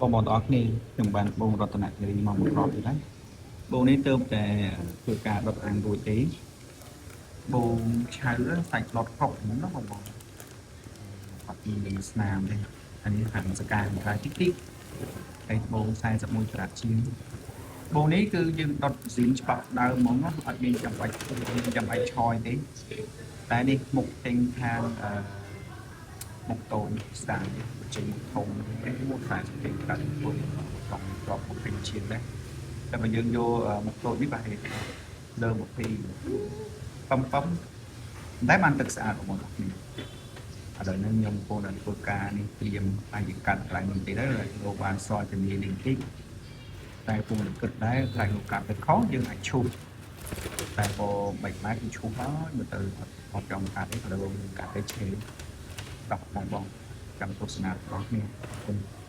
បងប្អូនទាំងអស់គ្នាខ្ញុំបានបងរតនគិរីមកមួយគ្រាប់ទៀតហើយបងនេះទៅតែធ្វើការដុតអាំងរួចទេបងឆៅសាច់ដុតគ្រប់ហ្នឹងណាបងបងអត់មានស្នាមទេអានេះខាងសកាខាងក្រៅតិចតិចហើយបង41ក្រាតជាងបងនេះគឺយើងដុតស៊ីនច្បាប់ដើមហ្មងណាអត់មានចាំបាច់ចាំបាច់ឆយទេតែនេះមុខចេញខាងអឺ មុខតូចស្ដាងចេញមុខធំទេមុខ40ពេកកាត់ពុយតង់ក្រប20ជាងដែរតែបើយើងយកមុខតូចនេះប្រហែលលើ20ប៉ំប៉ំតែបានទឹកស្អាតបងប្អូនអរគ្នាឥឡូវនេះខ្ញុំកំពុងតែធ្វើការនេះត្រៀមអាចយើងកាត់កន្លែងនេះតិចដែរលោកបានសល់ជំនាញនេះបន្តិចតែពុំតែគិតដែរខ្លាចលោកកាត់ទៅខុសយើងអាចឈូសតែបើ3ម៉ែត្រគឺឈូសហើយមើលទៅអត់ចង់កាត់ទេឥឡូវយើងកាត់ទៅឆេដោះបងបងចាំទស្សនារបស់គ្នាអរគុណ។